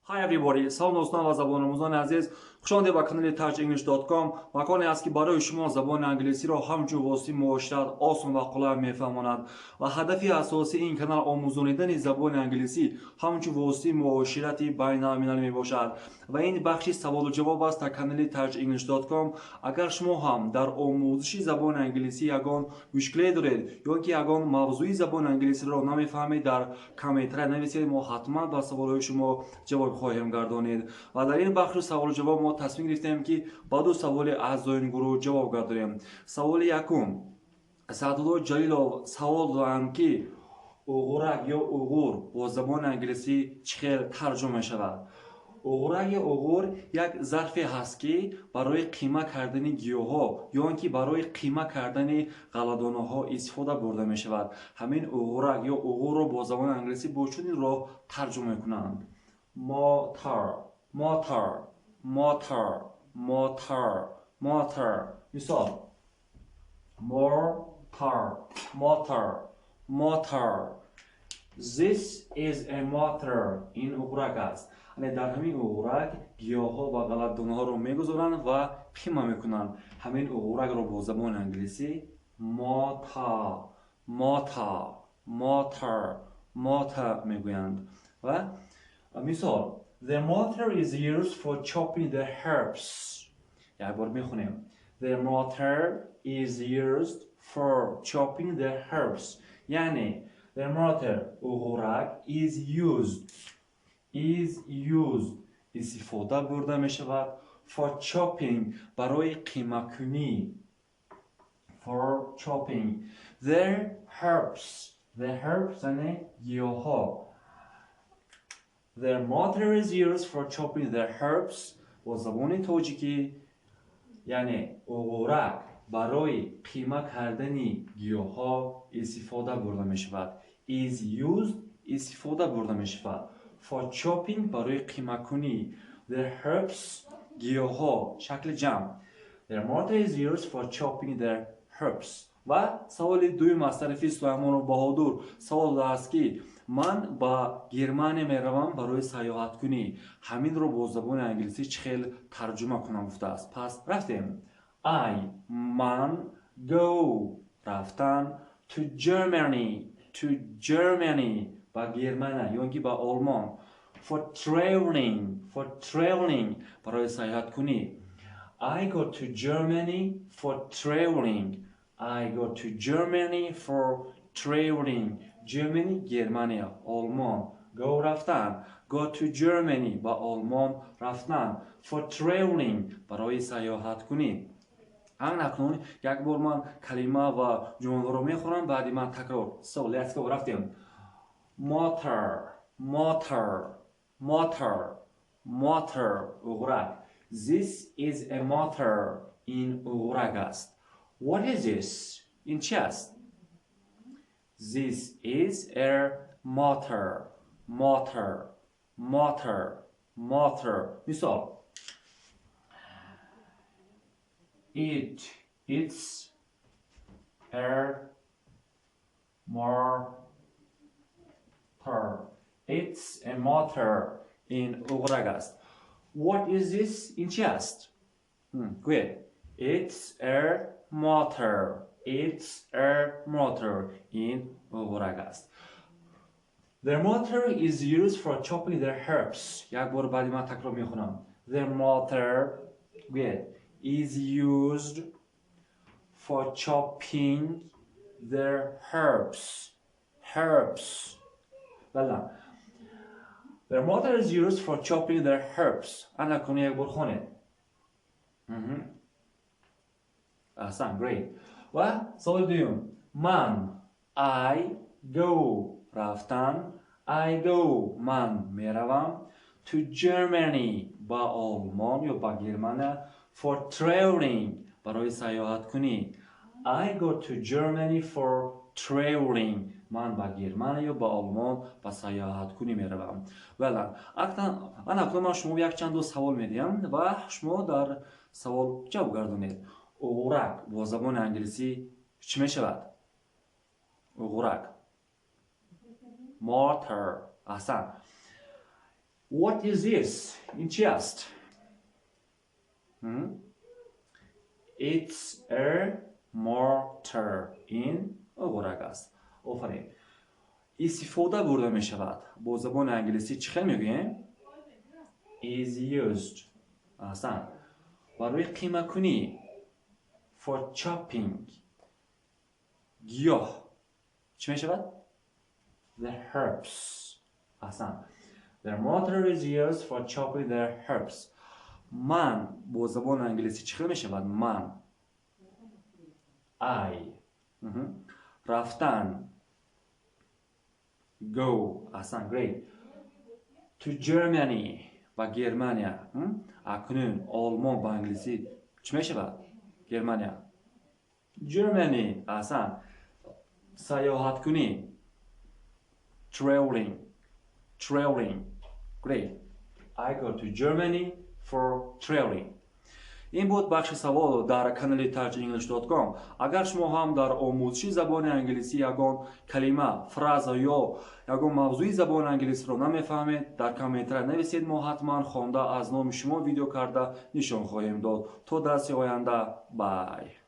Hi everybody! Салом, дӯстон ва забономӯзони азиз! Хуш омадед ба канали tajenglish.com. Маконе аст, ки барои шумо забони англисиро ҳамчун воситаи муошират осон ва қулай мефаҳмонад ва ҳадафи асосии ин канал омӯзонидани забони англисӣ ҳамчун воситаи муоширати байналмилалӣ мебошад. Ва ин бахши саволу ҷавоб аст дар канали tajenglish.com. Агар шумо ҳам дар омӯзиши забони англисӣ ягон мушкиле доред ё ки ягон мавзӯи забони англисиро намефаҳмед, дар комментария нависед, мо ҳатман ба саволҳои шумо ҷавоб хоҳем гардонид. Ва дар ин бахши саволу ҷавоб мо тасмим гирифтем, ки ба ду саволи аъзои ин гурӯҳ ҷавоб гардонем. Саволи якум: Саъдулло Ҷалилов савол доданд, ки уғурак ё уғур бо забони англисӣ чӣ хел тарҷума мешавад? Уғурак ё уғур як зарфе ҳаст, ки барои қима кардани гиёҳҳо ё он ки барои қима кардани ғалладонаҳо истифода бурда мешавад. Ҳамин уғурак ё уғурро бо забони англисӣ бо чунин роҳ тарҷума мекунанд: mortar, mortar, mortar, mortar, mortar. Мисол: mortar, mortar, mortar. This is a mortar. Ин уғурак аст. Яъне дар ҳамин уғурак гиёҳҳо ва ғалладонаҳоро мегузоранд ва қима мекунанд. Ҳамин уғуракро бо забони англисӣ mortar, mortar, mortar, mortar мегӯянд. Ва мисол: The mortar is used for chopping the herbs. Як бор мехонем: The mortar is used for chopping the herbs. Яъне the mortar, уғурак, is used, is used, истифода бурда мешавад, for chopping, барои қимакунӣ, for chopping the herbs. The herbs яъне гиёҳҳо. The mortar is used for chopping the herbs. Бо забони тоҷикӣ, яъне уғурак барои қима кардани гиёҳҳо истифода бурда мешавад. Is used, истифода бурда мешавад, for chopping, барои қимакунӣ, the herbs, гиёҳҳо, шакли ҷамъ. The mortar is used for chopping the herbs. Ва саволи дуюм аз тарафи Сулаймонов Баҳодур савол додааст, ки ман ба Германия меравам барои сайёҳаткунӣ, ҳаминро бо забони англисӣ чӣ хел тарҷума кунам, гуфтааст. Пас рафтем. I, ман, go, рафтан, to Germany, to Germany, ба Германия ё ин ки ба Олмон, for traveling, for traveling, барои сайёҳаткунӣ. I go to Germany for traveling. I go to Germany for traveling. Germany, Германия, Олмон, go, рафтан, go to Germany, ба Олмон рафтан, for traveling, барои сайёҳаткунӣ. Ан акнун як бор ман калима ва ҷумлаҳоро мехонам, баъди ман такрор. So let's go, рафтем. Mortar, mortar, mortar, mortar, уғурак. This is a mortar. Ин уғурак аст. What is this? Ин чи аст? This is a mortar, mortar, mortar, mortar. Мисол: It's a mortar. It's a mortar. Ин уғурак аст. What is this? Ин чи аст? Гӯед. It's a mortar. It's a mortar. Ин уғурак аст. The mortar is used for chopping the herbs. Як бор баъди ман такрор мехонам. The mortar, гӯед, is used for chopping the herbs. Herbs. Бале. The mortar is used for chopping the herbs. Ана кун, як бор хонед. Аҳсан, great. Ва саволи дуюм. Ман, I go, рафтан, I go, ман меравам, to Germany, ба Олмон ё ба Германия, for traveling, барои сайёҳаткунӣ. I go to Germany for traveling. Ман ба Германия ё ба Олмон ба сайёҳаткунӣ меравам. Бале, ана акнун ман шумо якчанд савол медиҳам ва шумо дар савол ҷавоб гардонед. Уғурак бо забони англисӣ чӣ мешавад? Уғурак, mortar. Аҳсан. What is this? Ин чи аст? It's a mortar. Ин оғурак аст. Офарин. Истифода бурда мешавад бо забони англисӣ чӣ хел мегӯем? Is used. Аҳсан. Барои қимакунӣ, for chopping, гиёҳ чӣ мешавад? The herbs. Аҳсан. The mortar is used for chopping the herbs. Ман бо забони англисӣ чӣ хел мешавад? Ман, I. Рафтан, go. Аҳсан, great. To Germany, ба Германия. Акнун Олмон ба англисӣ чӣ мешавад? Германия, Germany. Аҳсан. Саёҳаткунӣ, traveling, traveling. Great. I go to Germany for traveling. Ин буд бахши савол дар канали tajenglish.com. Агар шумо ҳам дар омӯзиши забони англисӣ ягон калима, фраза ё ягон мавзӯи забони англисиро намефаҳмед, дар комментария нависед, мо ҳатман хонда, аз номи шумо видео карда нишон хоҳем дод. То дарси оянда, bye.